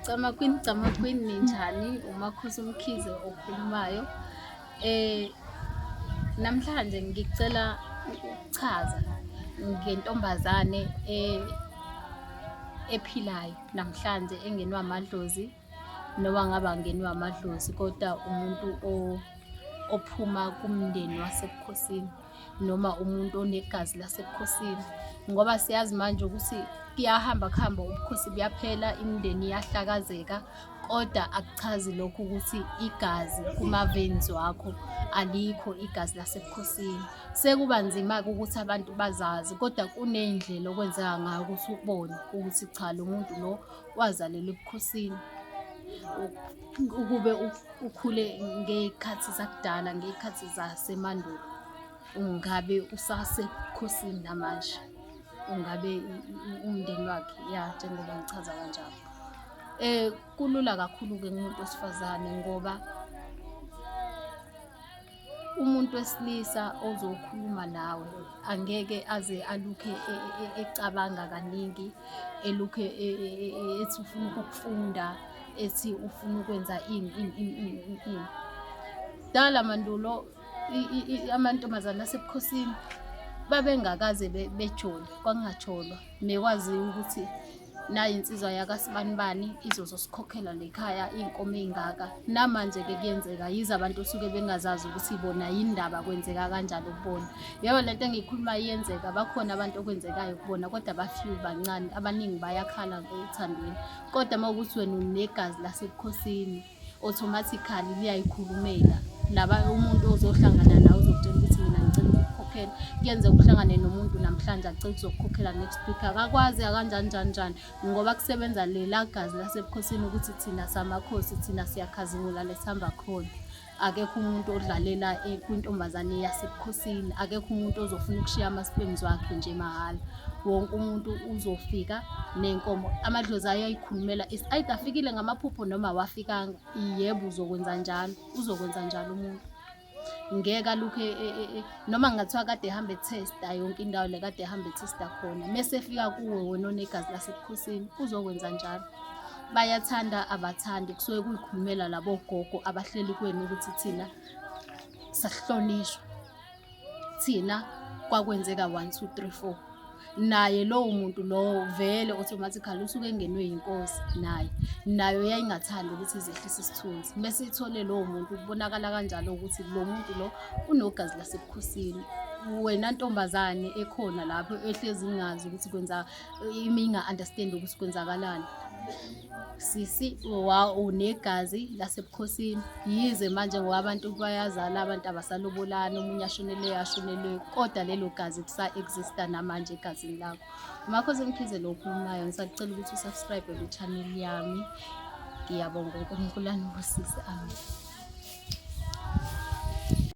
Cama Queen, Cama Queen, ninjani? UMakhosi uMkhize okhulumayo. Namhlanje ngicela ukuchaza ngentombazane ephilayo namhlanje engenwa amadlozi noma ngabe angenwa amadlozi kodwa umuntu ophuma kumndeni wasebukhosini noma umuntu onegazi lasebukhosini, ngoba siyazi manje ukuthi kuyahamba kuhamba ubukhosi buyaphela, imindeni iyahlakazeka, kodwa akuchazi lokho ukuthi igazi kuma-veins wakho alikho igazi lasebukhosini. Sekuba nzima-ke ukuthi abantu bazazi, kodwa kuney'ndlela okwenzeka ngayo ukuthi ubone ukuthi cha, lo muntu lo wazalelwa ebukhosini. Ukube ukhule ngey'khathi zakudala, ngey'khathi zasemandulo, ungabe usasebukhosini namanje, ungabe umndeni wakhe, ya, njengoba ngichaza kanjalo. Kulula kakhulu-ke kumuntu wesifazane ngoba umuntu wesilisa ozokhuluma nawe angeke aze alukhe ecabanga kaningi, elokhu ethi ufuna ukukufunda, ethi ufuna ukwenza ini ini ini ini ini ini. Kudala mandulo amantombazane asebukhosini babengakaze bejole, kwakungajolwa, bekwaziwa ukuthi nayi insizwa yakasibanibani izozosikhokhela lekhaya iy'nkomo ey'ngaka. Namanje-ke kuyenzeka, yize abantu osuke bengazazi ukuthi bona yindaba kwenzeka kanjalo kubona. Yebo, le nto engiyikhulumayo iyenzeka, bakhona abantu okwenzekayo kubona kodwa ba-few, bancane, abaningi bayakhala ethandweni. Kodwa uma kuwukuthi wena unegazi lasebukhosini, automatically liyayikhulumela laba umuntu ozohlangana nawe uzokutshela ukuthi mina ngicela ukukhokhela. Kuyenzeka uhlangane nomuntu namhlanje acela ukuzokukhokhela next week, akakwazi akanjani njani njani, ngoba kusebenza lela gazi lasebukhosini ukuthi thina samakhosi, thina siyakhazimula lesihamba khona. Akekho umuntu odlalela kwintombazane yasebukhosini, akekho umuntu ozofuna ukushiya ama-sperms wakhe nje mahhala. Wonke umuntu uzofika nenkomo, amadlozi ayayikhulumela, is either afikile ngamaphupho noma awafikanga. Yebo, uzokwenza njalo, uzokwenza njalo umuntu. Ngeke alokhu noma kungathiwa kade ehamba ethesta yonke indawo le kade ehamba ethesta khona, mese efika kuwe wena onegazi lasebukhosini, uzokwenza njalo. Bayathanda abathandi, kusuke kuyikhulumela labo gogo abahleli kwenu ukuthi thina sasihlonishwa, thina kwakwenzeka 1 2 3 4. Naye lowo muntu lowo vele automatically usuke engenwe yinkosi, naye nayo yayingathandi ukuthi izehlise isithunzi. Mese ithole lowo muntu, kubonakala kanjalo ukuthi lo muntu lo unogazi lasebukhosini. Wena ntombazane ekhona lapho ehlezi ingazi ukuthi kwenza imi inga-understand ukuthi kwenzakalani, sisi wa unegazi lasebukhosini. Yize manje ngoba abantu bayazala, abantu abasalobolani, omunye ashonele ashonele, kodwa lelo gazi lisa-exista namanje egazini lakho. Makhosi Mkhize lo okhulumayo, ngisakucela ukuthi usubscribe kwi-channel yami. Ngiyabonga, uNkulunkulu anibusise, amen.